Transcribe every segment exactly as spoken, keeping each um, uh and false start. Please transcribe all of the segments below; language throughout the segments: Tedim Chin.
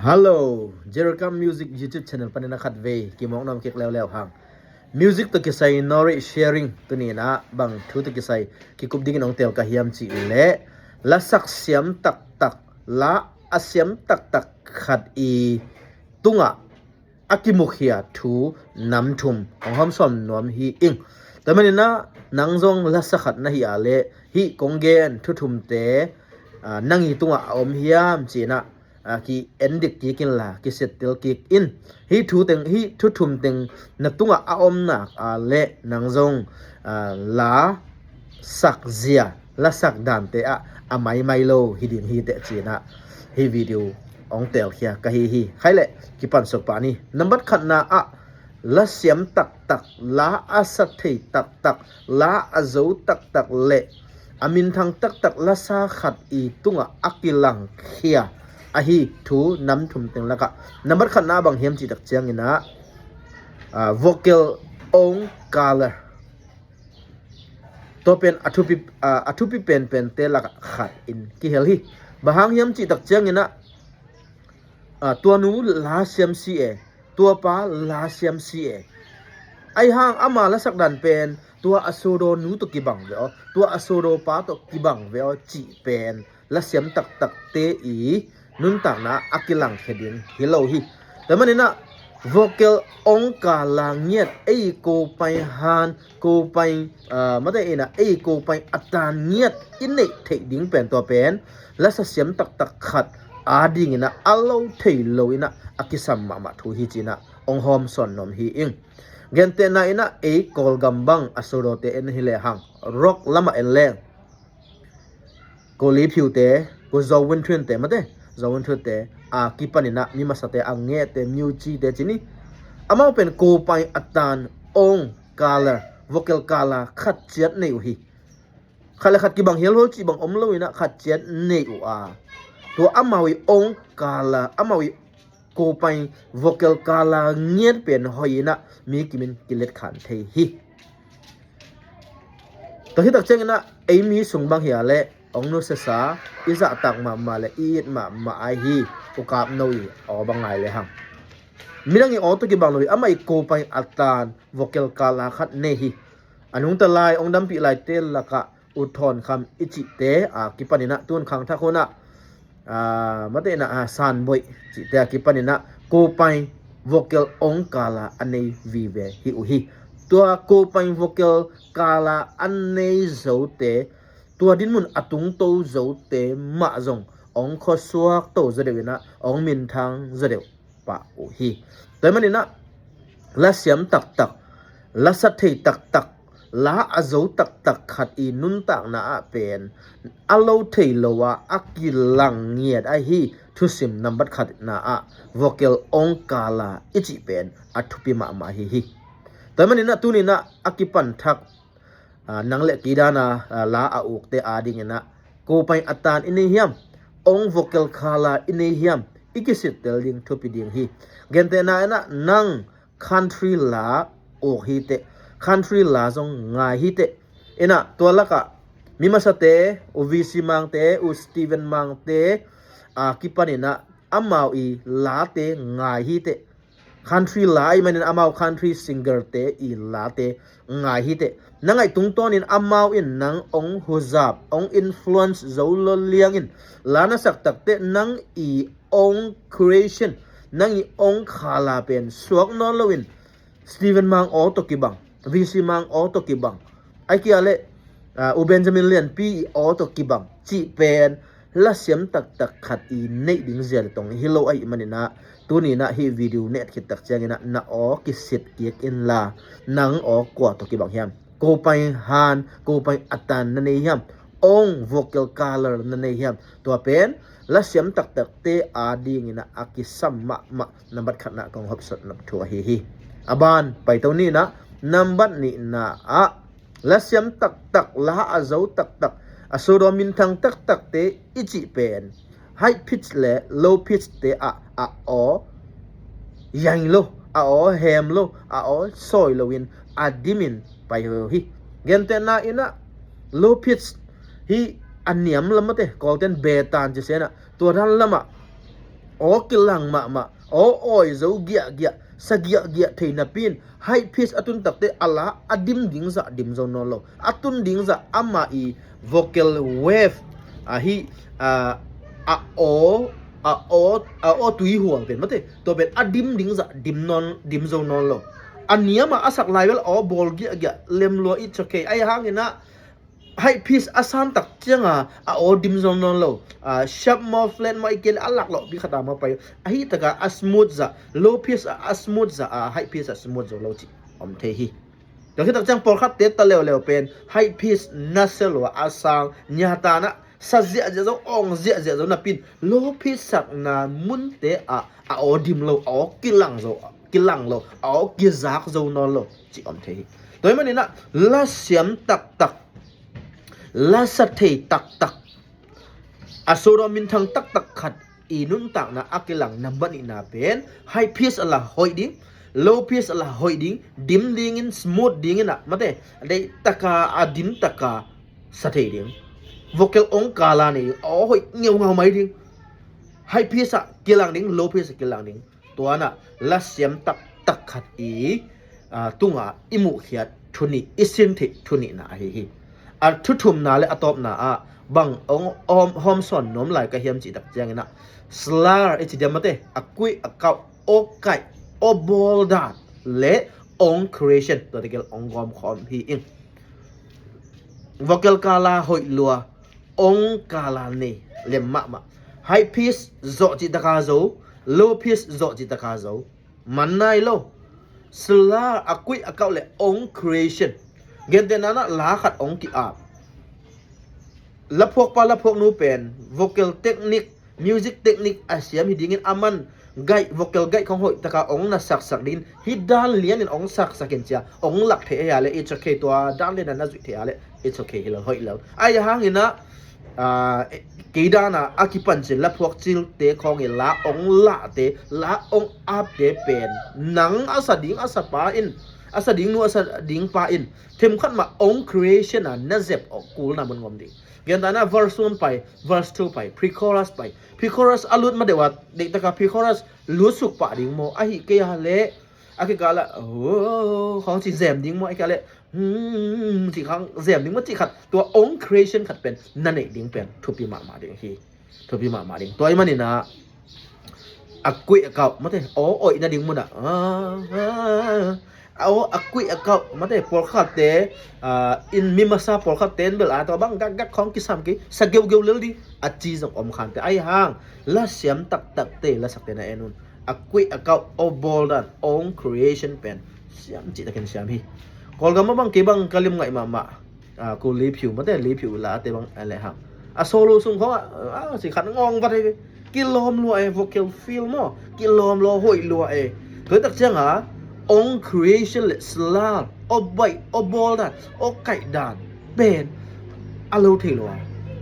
Hello, Jerikam Music YouTube channel panin a khatvei kimawk nuam kik leuleu hang. Music tawh kisai knowledge sharing tuni-in ah bang thu tawh kisai kikup dingin hong teel ka hiam cih leh, lasak siam taktak, la a siam taktak khat i tungah a kimukhia thu nam thum hong hawmsawn nuam hi ing. Tua manin ah nang zong lasa khat na hi a leh hih kong gen thu thumte, ah, nang i tungah a om hiam ci-in ah, ah, ki endik kik inla, ki settle kik in. Hih thu teng, hih thu thum teng na tungah a om nak a leh nang zong, ah, la sak zia, lasak dante ah a maimai lo hi ding hi teh ci-in ah hih video hong teelkhia ka hi hi. Khai leh kipan suk pah ni. Nambat khatna ah, la siam taktak, la a sa thei taktak, la a zo taktak leh a minthang taktak lasa khat i tungah a kilangkhia ahi thu nam thum teng lakah nambat khatna bang hiam cih tak ciangin ah, ah, vocal own color. Tua pen a thupi, ah, a thupi penpente lakah khat in kihel hi. Bang hang hiam cih tak ciangin ah, ah, tua nu la siam si e, tua pa la siam si e. Ahi hang ama lasak dan pen tua a sodaw nu tawh kibang ve aw, tua a sodaw pa tawh kibang ve aw cih pen la siam taktakte i nuntakna a kilangkhia ding hi lo hi. Tua manin ah vocal own color ngiat ei ko pai han, ko pai, ah, mate in ah ei ko pai a tan ngiat i neih theih ding pen tua pen lasa siam taktak khat adingin ah a lo thei lo in ah a kisam mahmah thu hi ci-in ah hong hawmsawn nuam hi ing. Gentehna in ah ei Kawlgam bang a sodawte en hi lehang, rock lamah en leng, ko Liphiute, ko Zo Win Thuinte mate, Zo Win Thuinte a kipanin ah mi masate a ngehte, Myuchite ci ni, amau pen ko pai a tan own color, vocal color khat ciat nei uh hi. Khat le khat kibang hial hol cih bang om lo in ah khat ciat nei uh a, tua amau i own color, amau i ko pai vocal color ngiat pen hoih in ah mi kimin kilet khan thei hi. Tua hi tak ciangin ah ei mi sung bang hi a leh hong nusiasa, i zahtak mahmah le i it mahmah ahi U Kap No i aw bang ngai lehang, midang i aw tawh kibang lo hi, amah i ko pai a tan vocal color khat nei hi. A nungta lai hong dampih laite lakah U Thawn Kham i cihte a kipanin ah tun khangthak hun ah, ah, mate in ah, ah, San Boih cihte a kipanin ah ko pai vocal own color a nei vive hi uh hi. Tua ko pai vocal color a nei zote, tua dinmun a tungto zote mah zong hong khuasuak to zaw deuh in ah, hong minthang zaw deuh pah uh hi. Tua manin ah la siam taktak, lasa thei taktak, la a zo taktak khat i nuntakna ah pen a lo thei lo a a kilang ngiat ahi thusim nambat khatna ah vocal own color i cih pen a thupi mahmah hi hi. Tua manin ah tuni in ah a kipan thak, ah, nang le kei dan a, ah, la a ukte adingin ah ko pai a tan i nei hiam, own vocal color i nei hiam, i kisittel ding thupi ding hi. Gentehna in ah nang country la uk hi teh, country la zong ngai hi teh. In ah tua lakah mi masate, U V C Mangte, U Steven Mangte a kipanin ah amau i late ngai hi teh. Country la ahih manin amau country singer-te i late ngai hi teh. Na ngaih tungtawnin amau in nang hong huzap, hong influence zo lo liangin la na sak takteh nang i own creation, nang i own color pen suak nawn loin Steven Mang aw tawh kibang, V C Mang aw tawh kibang, ahih kei leh, ah, U Benjamin Lianpi i aw tawh kibang cih pen lasiam taktak khat i neih ding zia le tong hi lo ahih manin ah, tuni in ah hih video na et khit tak ciangin ah na aw kisit kik inla, nang aw kua tawh kibang hiam? Ko pai han, ko pai a tan na nei hiam? Own vocal color na nei hiam? Tua pen lasiam taktakte adingin ah a kisam mahmah nambat khatna kong hopsawn nop thu ahi hi. A ban paito ni in ah, nambat nihna ah lasiam taktak, la a zo taktak, a sodaw minthang taktakte i cih pen high pitch le low pitch te ah a aw yaing lo, a aw hem lo, a aw sawi loin a dimin pai hi. Gentehna in ah low pitch hi a niam lamate, Kawlten betan ci sen ah, tua dan lamah aw kilang mahmah, aw awi zo giahgiah, sa giahgiah thei napi in high pitch a tun takte a la a dim ding zah dim zo nawn lo. A tun ding zah amah i vocal wave ahi, a, a aw, a aw, a aw tuihual pen mate, tua pen a dim ding zah dim nawn, dim zo nawn lo. A niam a a sak lai bel aw bawl giahgiah lem lua, it's okay. Ahi hangin ah high pitch a san tak ciang a a aw dim zo nawn lo. A sharp maw, flat maw, i kei le a lak lawhpi khat a maw pai. Ahi taka a smooth zah, low pitch a, a smooth zah a, high pitch a smooth zo lo cih om thei hi. Tua khit tak ciang pawlkhatte ta leuleu pen high pitch nasia lua, a sang nia tan ah sa ziahziah zo, awng ziahziah zo napi in low pitch sakna munte ah a aw dim lo, a aw kilang zo, kilang lo, a aw kizak zo nawn lo cih om thei hi. Tua ahih manin ah lasiam taktak, lasa thei taktak, a sawt aw minthang taktak khat i nuntakna a kilang number nihna pen high pitch a la hoih ding, low pitch a la hoih ding, dim dingin, smooth dingin ah mate, a deih taka, a dim taka sa thei ding. Vocal ong kala nei ding, aw hoih ngeungau mai ding. High pitch ah kilang ding, low pitch ah kilang ding. Tua in ah lasiam taktak khat i, a, tunga i muhkhiat thu nih, i sin theih thu nihna ahi hi. A thu thumna le a tawpna ah bang ong hawm, hawm sawn nuam lai ka hiam cih tak ciangin ah slur i ci diam mate, a kuih a kauh, aw kaih, aw bawl dan le ong creation, tua tegel ong gawm khawm hi ing. Vocal kala hoih lua, ong kala nei lem mahmah. High pitch zawh cih taka zo, low pitch zawh cih taka zo, man nai lo. Slur, a kuih a kauh le ong creation. Gentehna in ah la khat ong ki-ap, laphuakpa laphuaknu pen vocal technique, music technique a siam hi dingin, a man gaih, vocal gaih khong hoih taka ong na saksak dingin, hih dan lianin ong saksak in cia ong lak thei a hia le it's okay, tua dan lian a na zuih thei a le it's okay, hi lo, hoih lo. Ahi hangin ah, a, kei dan a a kipan cin laphuak cilte khong i la ong lahte, la ong apte pen nang a sa ding a sapa in, a sa ding nu, a sa ding pa in themkhat mah ong creation a na zep awk kulna mun ngawm ding. Gentehna verse one pai, verse two pai, pre-chorus pai. Pre-chorus a lut ma deuh a deih taka pre-chorus lut suk pah ding maw, ahi kei a le a kikal ah, oh, khawng ci zem ding maw, ahi kei a le, hmm, ci khawng zem ding maw, cih khat, tua ong creation khat pen na neih ding pen thupi mahmah ding hi. Thupi mahmah ding. Tua ahih manin ah a kuih a kauh mate, aw oih nading mun ah, a, a, a, a kuih a kauh mate, pawlkhatte, a, in mi masa pawlkhatte in bel a tua bang gakgak khawng kisam kei, sa geugeu lel ding a ci zong om khante. Ahi hang lasiam taktakte, lasakte na en un, a kuih a kauh, aw bawl dan, ong creation pen siam cihtakin siam hi. Kawlgam ah bang kei bang ka lim ngaih mahmah, a, ko Lee Pyu mate, Lee Pyu late bang a le hang, a solo sung khawng ah, a, si khat ngawng vat hi ve. Kilawm lua e, vocal field maw, kilawm lua, hoih lua e. Tua tak ciang a ong creation le slur, aw baih, aw bawl dan, aw kaih dan pen a lo thei lua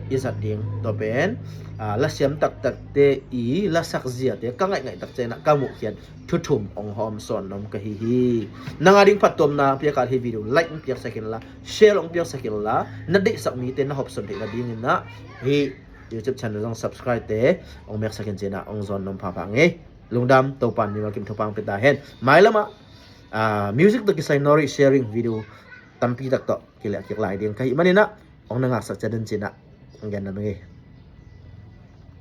i zat ding. Tua pen, a, lasiam taktakte i lasak ziate ka ngaihngaih tak ciang a ka muhkhiat thu thum ong hawm sawn nuam ka hi hi. Nang a ding phattuamna piak a le hih video like ong piaksak inla, share ong piaksak inla, na deihsak mite na hopsawn theih nadingin ah hih YouTube channel zong subscribe te ong meksak in ci-in ah ong zawn nuam phapha ngei. Lungdam, Topa'n mimal kim thupha ong pia ta hen. Mailam ah, a, music tawh kisai knowledge sharing video tampi tak tawh kileh kik lai ding ka hih manin ah ong na ngaksak ciat un ci-in ah ong gen nuam ing ei.